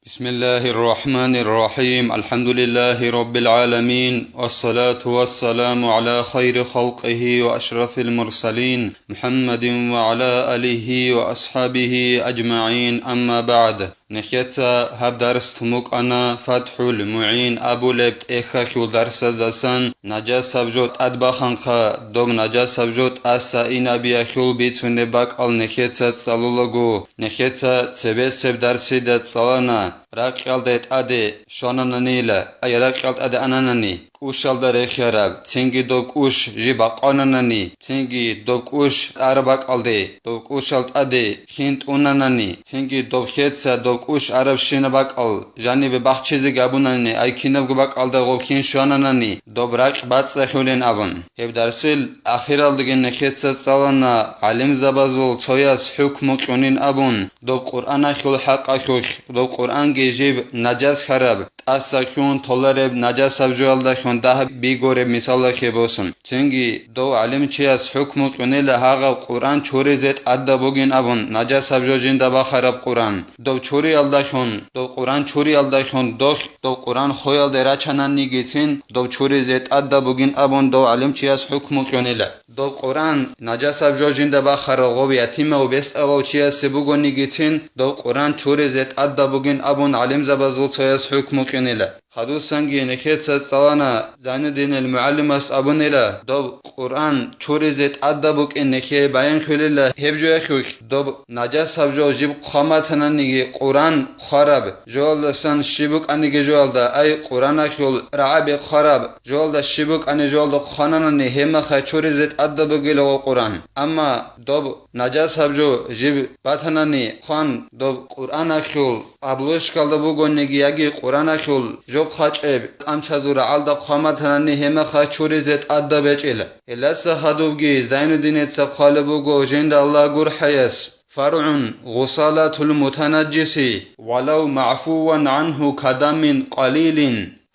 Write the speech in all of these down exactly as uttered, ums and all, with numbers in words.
بسم الله الرحمن الرحيم. الحمد لله رب العالمين. والصلاة والسلام على خير خلقه وأشرف المرسلين محمد وعلى آله وأصحابه أجمعين. أما بعد. Нехеца гьаб дарс тумукъана ФатхӀул МугӀин абулеб тӀехьалъул дарсаздасан. Нажасаб жо тӀадбаханха, доб нажасаб жо тӀаса инабиялъул бицунеб бакӀал нехеца цӀалулаго, нехеца цебесеб дарсида цӀалана, ракьалда тӀаде щванананила, ай ракьал тӀаде ананани, кӀушалда рехиараб, цинги доб кӀуш жиб бакъвананани, цинги доб кӀуш тӀараб бакӀалде, доб кӀушал тӀаде хин тӀунанани, цинги доб хеца доб кӀуш арабщинаб бакӀал жанибе бахчизе габунани, ай кинабго бакӀалда гъоб хин щвананани, доб ракь бацӀцӀалъулин абун. Гьеб дарсил ахиралдаги нехеца цӀалана гӀалимзабазул цояс хӀукму кьунин абун, доб Къуръаналъул хӀакъалъулъ, доб Къуръанги жиб нажас хьараб, тӀаса хьун толареб нажасаб жоялдалъун дагьаб бигореб мисалалъе босун. Цинги дов гӀалимчияс хӀукму кьунила гьагъаб Къуръан чуризе тӀадаб бугин абун, нажасаб жо жинда бахараб Къуръан. Дов чуриялдалъун, дов Къуръан чуриялдалъун дохь, дов Къуръан хоялде рачананигицин, дов чуризе тӀадаб бугин абун, дов гӀалимчияс хӀукму кьунила. Доб Къуръан нажасаб жо жинда бахарав гъов ятимав бесдалав чиясе бугонигицин, доб Къуръан чуризе тӀадаб бугин абун гӀалимзабазул цояс хӀукму кьунила. Хадусанги нехеца цӀалана Зайнуддинил мугӀалимас абунила, доб Къуръан чуризе тӀадаб букӀин нехее баянхъулила гьеб жоялъулъ, доб нажасаб жо жиб хъван батананиги Къуръан хъвараб жоялдасан щиб букӀаниги жоялда, ай Къуръаналъул рагӀаби хъвараб жоялда щиб букӀани жоялда хъвананани, гьебмахъай чуризе тӀадаб бугила гъо Къуръан. Амма доб нажасаб жо жиб батанани хъван, доб Къуръаналъул обложкалда бугониги яги Къуръаналъул жо хъвачӀеб тӀамчазул рагӀалда хъван батанани, гьебмахъай чуризе тӀадаб гьечӀила. Гьелдаса хадубги Зайнуддиница хъвалеб буго, жинда Аллагь гурхӀаяс: فرع غسالة المتنجس ولو معفوا عنه كدم قليل.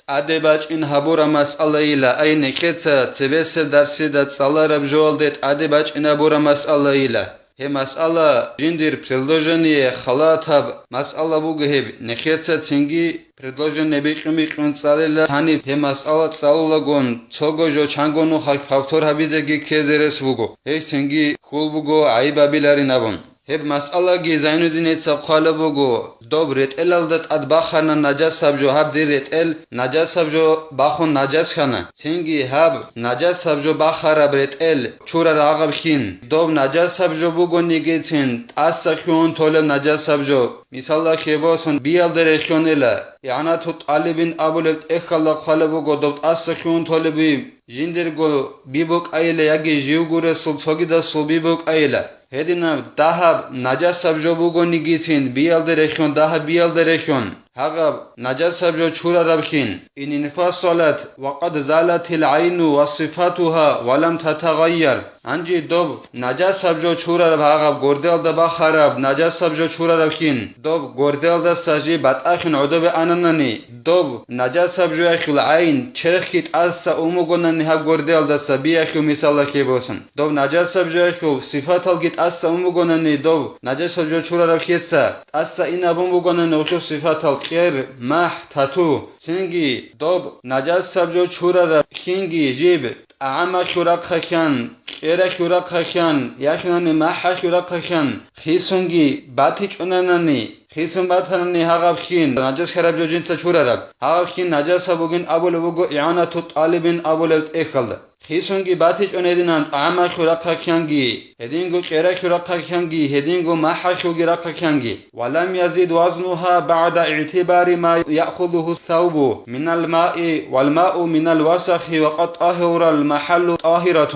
ТӀаде бачӀин гьабураб масъалайила, ай нехеца цебесеб дарсида цӀалараб жоялде тӀаде бачӀин гьабураб масъалайила. Гьеб масъала жиндир предложение халатаб масъала буго гьеб, нехеца цинги предложение бикьун-бикьун цӀалила, гьаниб гьеб масъала цӀалулагун цого жо чанго нухалъ повтор гьабизеги ккезе рес буго, гьеб цинги хьул буго гӀайиб гьабиларин абун. Гьеб масъалаги Зайнуддиница хъвалеб буго, доб ретӀелалда тӀад бахана нажасаб жо, гьаб дир ретӀел нажасаб жо бахун нажасхьана. Цинги гьаб нажасаб жо бахараб ретӀел чурар гьагъаб хин, доб нажасаб жо бугонигицин тӀаса хьун толеб нажасаб жо, мисалда хебосан биялда рехьонила, ИгӀанату тӀалибин абулеб тӀехьалда хъвалеб буго, доб тӀаса хьун толеб би жиндирго би букӀайила яги живго ресул цогидасул би букӀайила. Гьединаб дагьаб нажасаб жо бугонигицин биялда рехьон, дагьаб биялда рехьон, гьагъаб нажасаб жо чурараб хин, إن انفصلت وقد زالت العين وصفتها ولم تتغير. Гьанже доб нажасаб жо чурараб гьагъаб горделда бахараб нажасаб жо чурараб хин, доб горделдаса жиб батӀахин гӀодобе ананани, доб нажасаб жояхьул гӀайн черхги тӀаса умугонани гьаб горделдаса биялъул мисалалъе босун. Доб нажасаб жоялъул сифаталги тӀаса ун бугонани, доб нажасаб жо чурараб хьеца тӀаса инабун бугонани гьелъул сифатал: кьер, махӀ, тату. Цинги доб нажасаб жо чурараб хинги жиб тӀагӀамалъул рахъалъан, кьералъул рахъалъан, яхинани махӀалъул рахъалъан хисунги батичӀунанани, хисун батанани гьагъаб хин нажас хьараб жо жинца чурараб, гьагъаб хин нажасаб бугин абулеб буго ИгӀанату тӀалибин абулеб тӀехьалда. Хисунги батичӀун гьединан тӀагӀамалъул рахъалъанги, гьединго кьералъул рахъалъанги, гьединго махӀалъулги рахъалъанги. ولم يزد وزنها بعد اعتبار ما يأخذه الثوب من الماء والماء من الوسخ وقد طهر المحل طاهرة.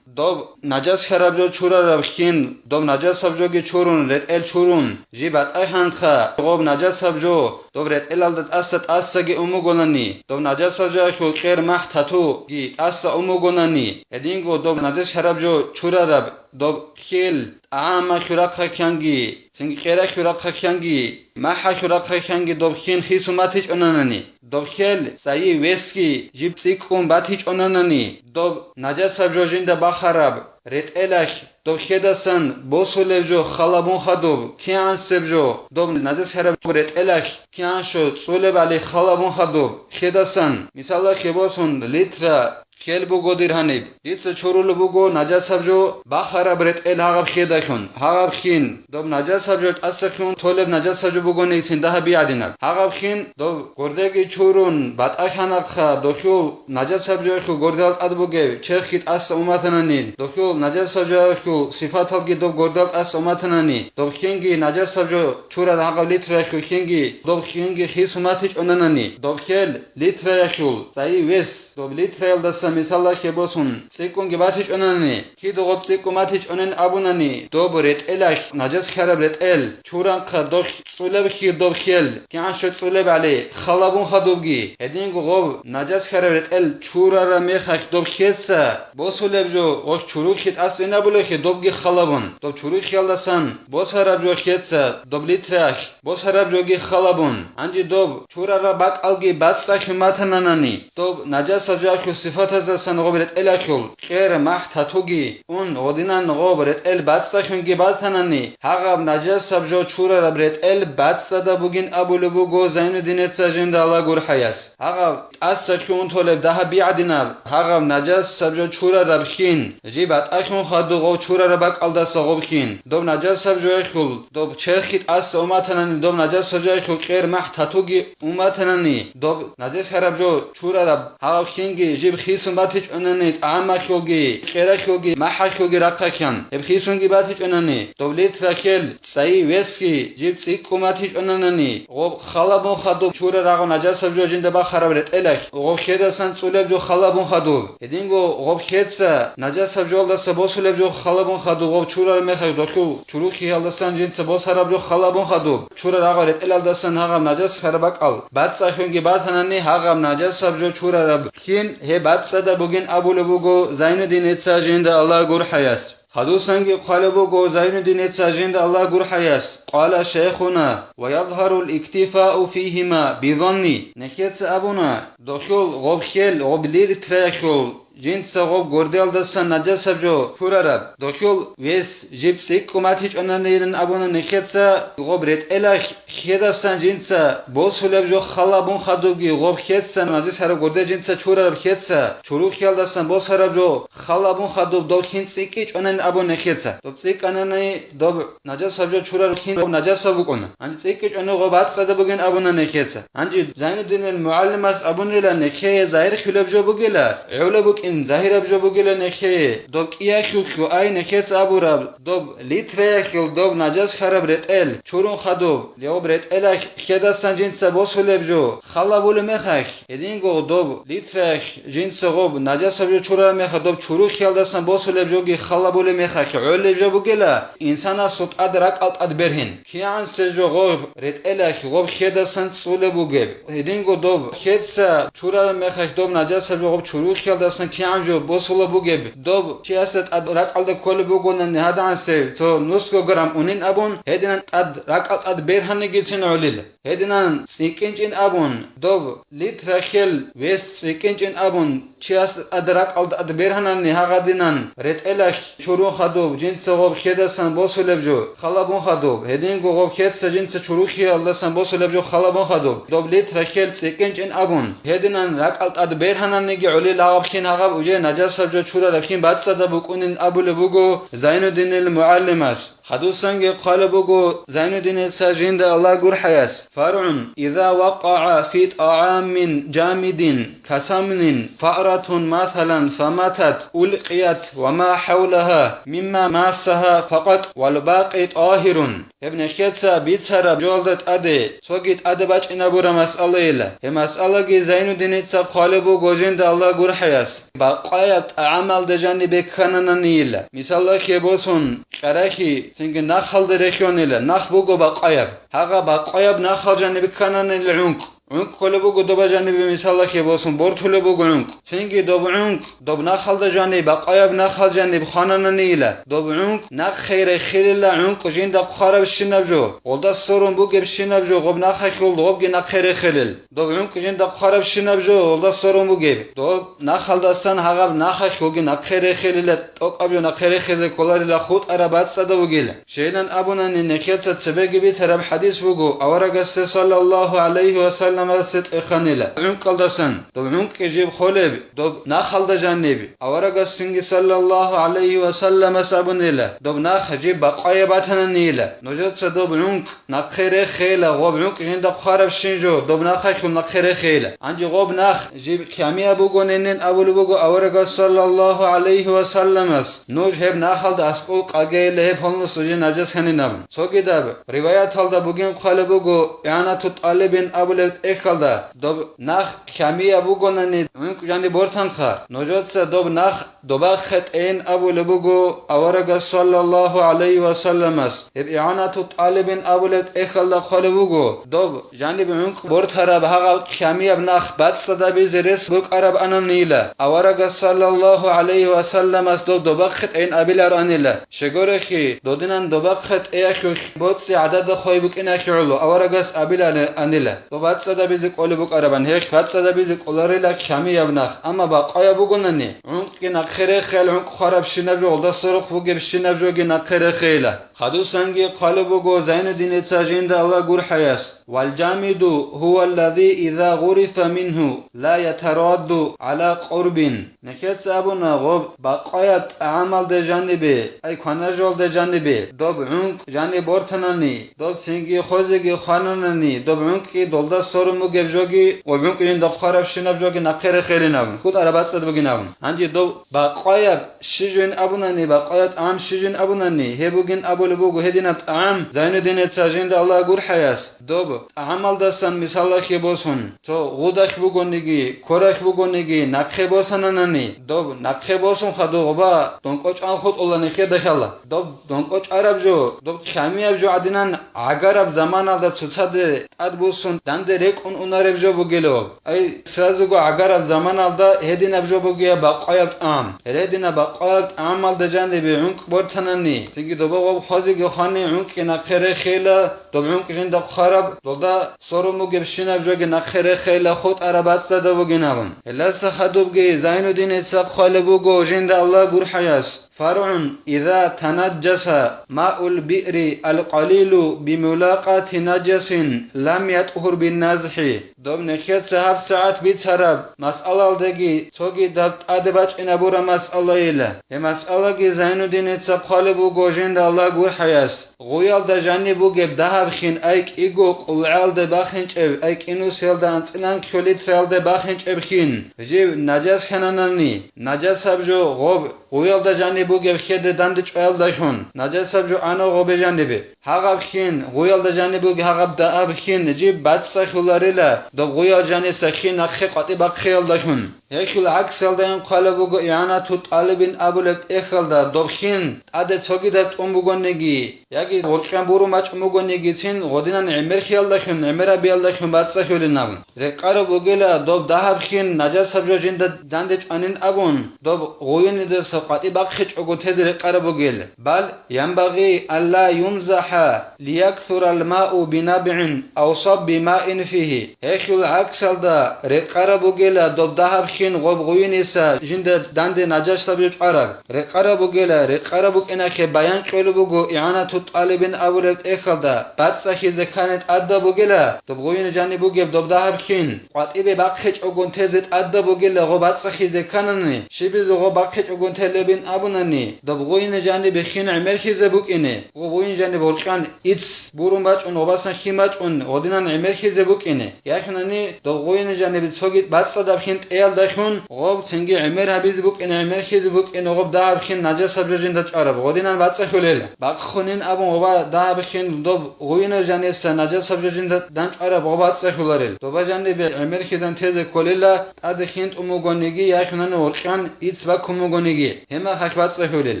Доб нажас хьараб жо чурараб хин, доб нажасаб жоги чурун, ретӀел чурун, жиб батӀайханха, гъоб нажасаб жо, доб ретӀелалда тӀаса-тӀасаги умугонани, доб нажасаб жояхьул кьер, махӀ, татуги тӀаса умугонани, гьединго доб нажас хьараб жо чурараб, доб хел, тӀагӀамалъул рахъалъанги, цинги кьералъул рахъалъанги, махӀалъул рахъалъанги доб хин хисун батичӀунанани, доб хел цӀайи весги жиб цӀикӀкӀун батичӀунанани, доб нажасаб жо жинда бахараб ретӀелалъ доб хьедасан босулеб жо халабун хадуб, кигӀансеб жо доб нажас хьараб ретӀелалъ кигӀанщо цӀулебали халабун хадуб хьедасан, мисалалъе босун, литра хьел буго диргьаниб. Дица чурулеб буго нажасаб жо бахараб ретӀел гьагъаб хьедалъун, гьагъаб хин, доб нажасаб жо тӀасахъун толеб нажасаб жо бугони цин дагьаб бигӀадинаб. Гьагъаб хин, доб гордеги чурун, батӀа хьанахъа, дохьул нажасаб жояхъул гордал тӀад бугев черхги тӀаса уматанани, дохьул нажасаб жояхъул сифаталги доб гордал тӀаса уматанани, доб хинги нажасаб жо чурар гьагъаб литраялъул хинги, доб хинги хисун батичӀонанани, доб хьел литраялъул цӀайи вес, доб литраялдаса мисалалъе босун, цӀикӀкӀунги батичӀонани, кида гъоб цӀикӀкӀун батичӀонин абунани, доб ретӀелалъ, нажас хьараб ретӀел, чуранхъа дохь цӀулеб хьир доб хьел, кигӀанщо цӀулебали, халабун хадубги, гьединго гъоб нажас хьараб ретӀел чурараб мехалъ доб хьеца босулеб жо гъолъ чурухъе тӀасинабулехъе добги халабун, доб чурухъиялдасан босараб жо хьеца доб литралъ босараб жоги халабун, гьанже доб чурараб бакӀалги бацӀцӀалъун батананани, доб нажасаб жоялъул сифатаздасан гъоб ретӀелалъул кьер, махӀ, татуги ун, гъодинан гъоб ретӀел бацӀцӀалъунги батанани, гьагъаб нажасаб жо чурараб ретӀел бацӀцӀадаб бугин абулеб буго Зайнуддинеца жинда Аллагь гурхӀаяс. Гьагъаб тӀаса лъугьун толеб дагьаб бигӀадинаб, гьагъаб нажасаб жо чурараб хин, жиб батӀалъун хадуб гъов чурараб бакӀалдаса гъоб хин, доб нажасаб жояхъул, доб черхги тӀаса уматанани, доб нажасаб жояхъул кьер, махӀ, татуги уматанани, доб нажас хьараб жо чурараб гьагъаб хинги жиб хисун батичӀонани, тӀагӀамалъулги, кьералъулги, махӀалъулги рахъалъан, гьеб хисунги батичӀонани, доб литра хьел, цӀайи весги жиб цӀикӀкӀун батичӀонанани, гъоб халабун хадуб чурараб гъоб нажасаб жо жинда бахараб ретӀелалъ, гъоб хьедасан цӀулеб жо халабун хадуб. Гьединго гъоб хьеца нажасаб жоялдаса босулеб жо халабун хадуб, гъоб чурараб мехалъ дохьул чурухъиялдасан жинца босараб жо халабун хадуб, чурараб гъоб ретӀелалдасан гьагъаб нажас хьараб бакӀал бацӀцӀалъунги батанани, гьагъаб нажасаб жо чурараб хин гьеб бацӀцӀадаб бугин абулеб буго Зайнуддинеца жинда Аллагь гурхӀаяс. Хадусанги хъвалеб буго Зайнуддинеца жинда Аллагь гурхӀаяс, къала шайхуна, ва язгьарул иктифау фигьима бизанни, нехеца абуна, дохьул гъоб хьел, гъоб литраялъул жинца гъоб гордиялдасан нажасаб жо чурараб, дохьул вес жиб цӀикӀкӀун батичӀонанилан абуна нехеца, гъоб ретӀелалъ хьедасан жинца босулеб жо халабун хадубги, гъоб хьеца нажас хьараб горде жинца чурараб хьеца, чурухъиялдасан босараб жо халабун хадуб доб хин цӀикӀкӀичӀонин абун нехеца. Доб цӀикӀкӀанани, доб нажасаб жо чурараб хин доб нажасаб букӀуна. Гьанже цӀикӀкӀичӀони гъоб бацӀцӀадаб бугин абуна нехеца. Гьанже Зайнуддинил мугӀалимас абунила нехее загьир хьулеб жо бугила, гӀолеб букӀин загьираб жо бугила нехее, доб кӀиялъулъ ай нехеца абураб, доб литраялъул доб нажас хьараб ретӀел чурун хадуб, гъоб ретӀелалъ хьедасан жинца босулеб жо халабулеб мехалъ, гьединго доб литраялъ жинца гъоб нажасаб жо чурараб мехалъ доб чурухъиялдасан босулеб жоги халабулеб мехалъ гӀолеб жо бугила, инсанасул тӀад ракӀал тӀад бергьин. КигӀансе жо гъоб ретӀелалъ гъоб хьедасан цӀулеб бугеб. Гьединго доб хьеца чурараб мехалъ доб нажасаб жо гъоб чурухъиялдасан кигӀан жо босулеб бугеб, доб чиясда тӀад ракӀалда кколеб бугонани гьадагӀансе цо нусго грамм унин абун, гьединан тӀад ракӀал тӀад бергьанигицин гӀолила. Гьединан цӀикӀкӀинчӀин абун, доб литра хьел вес цӀикӀкӀинчӀин абун, чияс тӀад ракӀалда тӀад бергьанани гьагъадинан ретӀелалъ чурун хадуб, жинца гъоб хьедасан босулеб жо халабун хадуб, гьединго гъоб хьеца жинца чурухъиялдасан босулеб жо халабун хадуб, доб литра хьел цӀикӀкӀинчӀин абун, гьединан ракӀал тӀад бергьананиги гӀолил гьагъаб хин гьагъаб уже нажасаб жо чурараб хин бацӀцӀадаб букӀунин абулеб буго Зайнуддинил мугӀалимас. Хадусанги хъвалеб буго Зайнуддинеца жинда Аллагь гурхӀаяс, фаргӀун, иза вакъагӀа фи тӀагӀамин жамидин, касамнин, фаъратун масалан фаматат, улкъият ва ма хӀавлагьа мимма массагьа факъат, вал бакъи тӀагьирун. Гьеб нехеца бицараб жоялда тӀаде цоги тӀаде бачӀинабураб масъалайила. Гьеб масъалаги Зайнуддинеца хъвалеб буго жинда Аллагь гурхӀаяс. Бакъаяб тӀагӀамалда жанибе кканананийила. Мисалалъе босун, кьарахьи, цинги нахалда рехьонила, нах буго бакъаяб. Гьагъа бакъаяб нахал жанибе ккананила гӀункъ. ГӀункӀ кколеб буго доба жанибе, мисалалъе босун, бортулеб буго гӀункӀ. Цинги доб гӀункӀ, доб нахалда жаниб, бакъаяб нахал жаниб хванананийила, доб гӀункӀ нахъе рехилила, гӀункӀ жинда хъварабщинаб жо, гъолда сорун бугебщинаб жо, гъоб нахалъул гъобги нахъе рехилел. Доб гӀункӀ жинда хъварабщинаб жо, гъолда сорун бугеб. Доб нахалдасан гьагъаб нахалъулги нахъе рехилила, тӀокӀаб жо нахъе рехизе кколарила, хутӀараб бацӀцӀадаб бугила. Щайилан абунани, нехеца цебеги бицараб хӀадис буго, аварагасде саллаллагьу гӀалайгьи ва салламасе тӀеханила гӀункӀалдасан, доб гӀункӀги жиб холеб, доб нахалда жаниб. Аварагасцинги саллаллагьу гӀалайгьи ва салламас абунила, доб нах жиб бакъаяб батананийила. Нужеца доб гӀункӀ нахъе рехейила, гъоб гӀункӀ жинда хъварабщин жо, доб нахалъул нахъе рехейила. Гьанже гъоб нах жиб кямияб бугонинин абулеб буго аварагас саллаллагьу гӀалайгьи ва салламас, нуж гьеб нахалда аскӀов къагейила, гьеб гьолнус жин нажас гьанин абун. Цогидаб риваяталда бугин хъвалеб буго, ИгӀанату тӀалибин абулеб тӀехьалда, доб нах кямияб бугонани, гӀункӀ жаниб бортанха, нужеца доб нах добахъе тӀейин абулеб буго аварагас саллаллагьу гӀалайгьи ва салламас. Гьеб ИгӀанату тӀалибин абулеб тӀехьалда хъвалеб буго, доб жаниб гӀункӀ бортараб гьагъаб кямияб нах бацӀцӀадабизе рес букӀараб ананийила, аварагас саллаллагьу гӀалайгьи ва салламас доб добахъе тӀейин абилароанила. Щегорехъи, додинан добахъе тӀеялъулъ боцӀи гӀадада хвей букӀиналъе гӀоло аварагас абилароанила. Доб бацӀцӀадабизе кӀолеб букӀарабан, гьелъ бацӀцӀадабизе кӀоларила кямияб нах, амма бакъаяб бугонани, гӀункъги нахъе рехейила, гӀункъ хварабщинаб жо, гъолда сорухъ бугебщинаб жоги нахъе рехейила. Хадусанги хъвалеб буго Зайнуддиница, жинда Аллагь гурхӀаяс: «Валжамиду гьуваллази иза гъурифа мингьу ла ятарадду гӀала къурбин». Нехеца абуна, гъоб бакъаяб тӀагӀамалда жанибе, ай кванажалда жанибе, доб гӀункӀ жаниб бортанани, доб цинги хозеги хвананани, доб гӀункӀги долда сорун бугеб жоги, гъоб гӀункӀ жинда хъварабщинаб жоги нахъе рехейилин абун, хутӀараб бацӀцӀад бугин абун. Гьанже доб бакъаяб щижин абунани, бакъаяб тӀагӀам щижин абунани, гьеб бугин абулеб буго гьединаб тӀагӀам, Зайнуддиница, жинда Аллагь гурхӀаяс, доб тӀагӀамалдасан мисалалъе босун, цо гъудалъ бугониги, коралъ бугониги, нахъе босананани, доб нахъе босун хадуб гъоба донкъо чӀван хутӀула нехеда хьала. Доб донкъо чӀвараб жо, доб кямияб жо гӀадинан гӀагараб заманалда цоцаде тӀад буссун данде рекӀун унареб жо бугило. Ай, сразуго гӀагараб заманалда гьединаб жо бугеб бакъаяб тӀагӀам. Гьединаб бакъаяб тӀагӀамалда жанибе гӀункӀ бортанани, цинги доба гъоб хозеги хвани, гӀункӀги нахъе рехейила, доб гӀункӀ жинда хъвараб, долда сорун бугебщинаб жоги нахъе рехейила, хутӀараб бацӀцӀадаб бугин абун. Гьелдаса хадубги Зайнуддиница хъвалеб буго, жинда Аллагь гурхӀаяс: «ФаргӀун, иза танаджаса маул биъри алкъалилу бимулакъати наджасин лам ятӀгьур бинназхӀи». Доб нехеца гьабсагӀат бицараб масъалалдаги цогидаб тӀаде бачӀинабураб масъалайила. Гьеб масъалаги Зайнуддиница хъвалеб буго, жинда Аллагь гурхӀаяс: гъуялда жаниб бугеб дагьаб хин, ай кӀиго къулгӀалда бахинчӀеб, ай кӀинусиялда анцӀила километралда бахинчӀеб хин, жив наджас хьананани, наджасаб жо гъоб гъуялда жаниб бугеб хьеде дандчӀваялдалъун, наджасаб жо ана гъобе жанибе. Гьагъаб хин, гъуялда жаниб бугеб гьагъаб дагьаб хин, жиб бацӀцӀалъуларила, доб гъуял жаниса хин нахъе къватӀибахъиялдалъун. Гьелъул гӀаксалда ин хъвалеб буго ИгӀанату тӀалибин абулеб тӀехьалда, доб хин тӀаде цогидаб тӀун бугониги, яги гъоркьан бурун бачӀун бугонигицин, гъодинан гӀемерхиялдалъун, гӀемерабиялдалъун бацӀцӀалъулин абун. Рекъараб бугела, доб дагьаб хин наджасаб жо жинда данде чӀванин абун, доб гъуйинидаса къватӀибахъичӀого тезе рекъараб бугел. Бал янбагъи алла юнзахӀа лияксурал мау бинабгӀин ав сабби маин фигьи. Гьелъул гӀаксалда, рекъараб бугела доб дагьаб хин гъоб гъуйиниса жинда данде наджасаб жо чӀвараб. Рекъараб бугела, рекъараб букӀинахъе баян кьолеб буго ИгӀанату тӀалибин абулеб тӀехьалда, бацӀцӀахизе ккани тӀадаб бугела, доб гъуйин жаниб бугеб доб дагьаб хин, къватӀибе бахъичӀогун тезе тӀадаб бугела гъо бацӀцӀахизе кканани, щибизе гъо бахъичӀогун телебин абунани, доб гъуйин жанибе хин гӀемерхизе букӀине, гъо гъуйин жаниб гьоркьан ицц бурун бачӀун, гъобасан хин бачӀун, гъодинан гӀемерхизе букӀине. Яхинани, доб гъуйин жанибе цоги бацӀцӀадаб хин тӀеялда хун, гъоб цинги гӀемер гьабизе букӀин, гӀемер хьизе букӀин, гъоб дагьаб хин нажасаб жо жинда чӀвараб, гъодинан бацӀцӀалъулел. Бахъунин абун гъоба дагьаб хин доб гъуйна жаниса нажасаб жо жинда данчӀвараб гъоб бацӀцӀалъуларел. Доба жанибе гӀемер хьизан тезе кколела, тӀаде хин тӀун бугониги, яхунани гъоркьан ицц баккун бугониги, гьемахалъ бацӀцӀалъулел.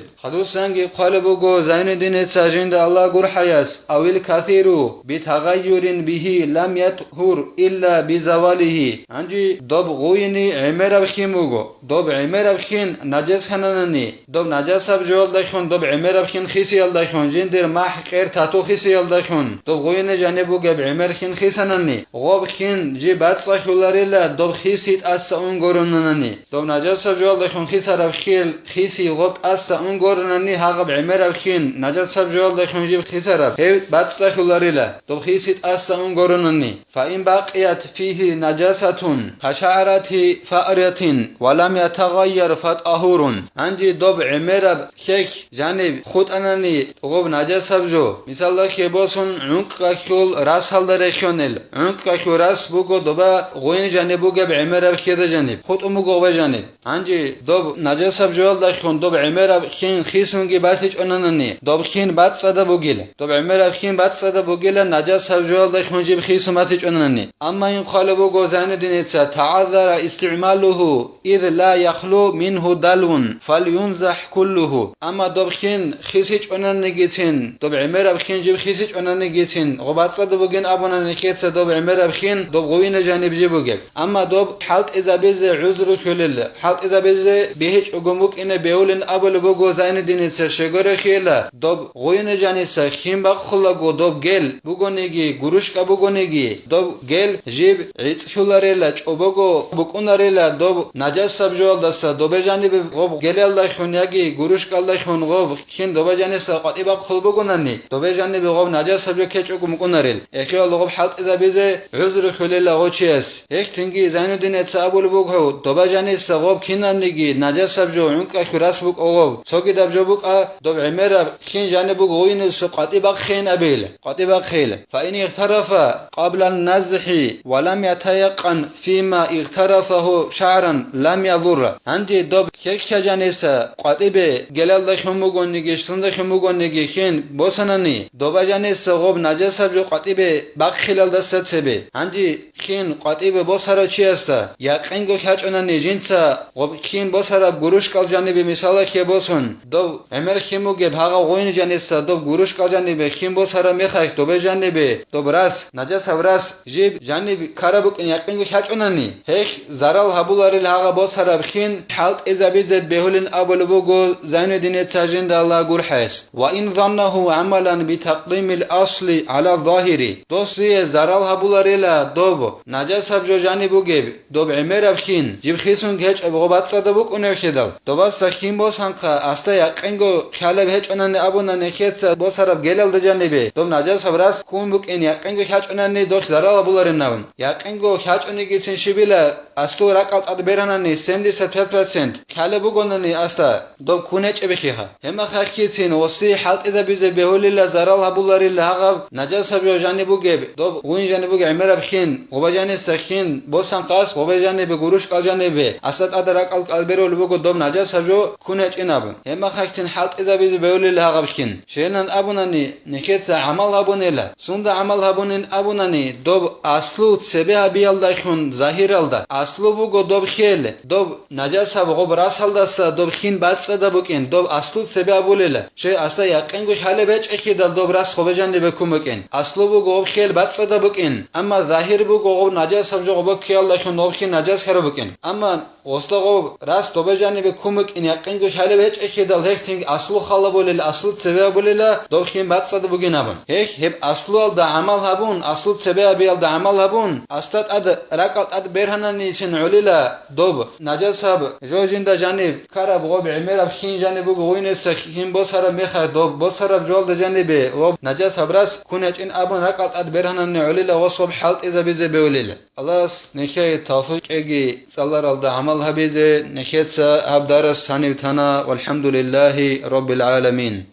Хадусанги хъвалеб буго Зайнуддиница жинда Аллагь гурхӀаяс: «Авил касиру битагъайюрин бигьи лам ятгьур илла бизавалигьи». Гьанже доб гъуйни гӀемераб хин буго. Доб гӀемераб хин нажас хананани, доб нажасаб жоялдахун, доб гӀемераб хин хисиялдахун, жиндир махӀ, кьер, тату хисиялдахун, доб гъуйни жаниб бугеб гӀемер хин хисанани, гъоб хин жиб бацӀцӀалъуларила, доб хиси тӀаса ун горунанани. Доб нажасаб жоялдахун хисараб хил, хиси гъоб тӀаса ун горунани, гьагъаб гӀемераб хин, нажасаб жоялдахун жиб хисараб, гьев бацӀцӀалъуларила, доб хиси тӀаса ун горунани. Фаин бакъият фигьи нажасатун, кашагӀрати фаъратин, ва лам ятагъайяр фатӀагьурун. Гьанже доб гӀемераб хьехь жаниб хутӀанани гъоб нажасаб жо, мисалда хебосун гӀункӀкӀалъул расалда рехьонел, гӀункӀкӀалъул рас буго доба гъуйн жаниб бугеб гӀемераб хьеда жаниб, хутӀун буго гъоба жаниб. Гьанже доб нажасаб жоялдахун доб гӀемераб хин хисунги батичӀонанани, доб хин бацӀцӀадаб бугила. Доб гӀемераб хин бацӀцӀадаб бугила, нажасаб жоялдахун жиб хисун батичӀонанани. Амма ин хъвалеб буго Зайнуддиница: «ТагӀаззара истигӀмалугьу, ид ла яхлу мингьу далвун, фалюнзахӀ куллугьу». Амма доб хин хисичӀонанигицин, доб гӀемераб хин жиб хисичӀонанигицин, гъоб бацӀцӀадаб бугин абуна нехеца доб гӀемераб хин доб гъуйна жаниб жиб бугеб. Амма доб хӀалтӀизабизе гӀузру кколел, хӀалтӀизабизе бегьичӀого мукӀине бегьулин абулеб буго Зайнуддиница, щегорехъела, доб гъуйна жаниса хин бахъулаго доб гел бугониги, гурушкӀа бугониги, доб гел жиб гӀицӀлъуларела, чӀобого букӀунарела доб нажасаб жоялдаса, добе жанибе гъоб гелалдахун яги гурушкӀалдахун гъоб хин доба жаниса къватӀи бахъул бугонани, добе жанибе гъоб нажасаб жо ккечӀого мукӀунарел. Эхиялда гъоб хӀалтӀизабизе гӀузру кколела гъочияс. Гьехтинги Зайнуддиница абулеб буго, доба жаниса гъоб кинабниги нажасаб жо гӀункӀкӀалъул рас букӀа гъоб, цогидаб жо букӀа, доб гӀемераб хин жаниб буго гъуйнусу къватӀи бахъейин абейила, къватӀи бахъейила. Фаин игътарафа къабла назхӀи ва лам ятаякъан фима игътарафагьу шагӀран лам язурра. Гьанже доб хьехьа жаниса къватӀибе гелалдахун бугониги, щлундахун бугониги хин босанани, доба жаниса гъоб нажасаб жо къватӀибе бахъилалдаса цебе. Гьанже хин къватӀибе босарав чиясда якъинго хьачӀунани жинца гъоб хин босараб гурушкӀал жанибе мисалалъе босун, доб гӀемер хин бугеб гьагъав гъойн жаниса доб гурушкӀал жанибе хин босараб мехалъ добе жанибе доб рас, нажасаб рас, жиб жаниб ккараб букӀин якъинго хьачӀунани, гьелъ зарал гьабуларел гьагъа босараб хин хӀалтӀизабизе бегьулин абулеб буго Зайнуддиница жинда Аллагь гурхӀаяс. Ва ин заннагьу гӀамалан битакъдимил асли гӀала загьири. Досие зарал гьабуларела доб нажасаб жо жаниб бугеб, доб гӀемераб хин, жиб хисун гьечӀеб гъоб бацӀцӀадаб букӀунеб хьедал, добаса хин босанхъа асда якъинго хьалеб гьечӀонани абуна нехеца босараб гелалда жанибе, доб нажасаб рас ккун букӀин якъинго хьачӀонани дохь зарал гьабуларин абун. Якъинго хьачӀонигицин щибила, аслу ракӀал тӀад беранани семьдесят пять процент хьалеб бугонани асда, доб ккун гьечӀеб хиха. Гьебмехалъ хьицин гъоси хӀалтӀизабизе бегьулила зарал гьабуларила гьагъаб нажасаб жо жаниб бугеб, доб гъуин жаниб бугеб гӀемераб хин, гъоба жаниса хин, босанхъас гъоба жанибе, гурушкӀал жанибе, асда тӀада ракӀал кӀалберулеб буго доб нажасаб жо ккун гьечӀин абун. Гьебмехалъ хьицин хӀалтӀизабизе бегьулила гьагъаб хин. Щайилан абунани, нехеца гӀамал гьабунела. Сунда гӀамал гьабунин абунани, доб аслу цебе гьабиялдайхун загьиралда. Аслу буго доб хел, доб нажасаб гъоб расалдаса доб хин бацӀцӀадаб букӀин, доб аслу цебе абулела. Щай асда якъинго хьалеб гьечӀехьидал доб рас гъоба жанибе ккун букӀин. Аслу буго гъоб хел бацӀцӀадаб букӀин, амма загьир буго гъоб нажасаб жо гъоба ккеялдайхун гъоб хин нажас хӀераб букӀин. Амма Гъосда гъоб рас доба жанибе ккун букӀин якъинго хьалеб гьечӀехьидал гьехтинги аслу халабулел, аслу цебе абулела, доб хин бацӀцӀадаб бугин абун. Гьехь, гьеб аслуялда гӀамал гьабун, аслу цебе абиялда гӀамал гьабун, асда тӀад ракӀал тӀад бергьананийцин гӀолила доб, нажасаб жо жинда жаниб ккараб гъоб гӀемераб хин жаниб буго гъуйнеса хин босараб мехалъ доб босараб жоялда жанибе гъоб нажасаб рас ккун гьечӀин абун ракӀал тӀад бергьанани гӀолила гъос гъоб хӀалтӀизабизе бегьулел. Аллагьас нехее тавфикъ кьеги, цӀаларалда гӀамал гьабизе. Нехеца гьаб дарас гьанив тана. ВалхӀамдулиллагьи раббил гӀаламин.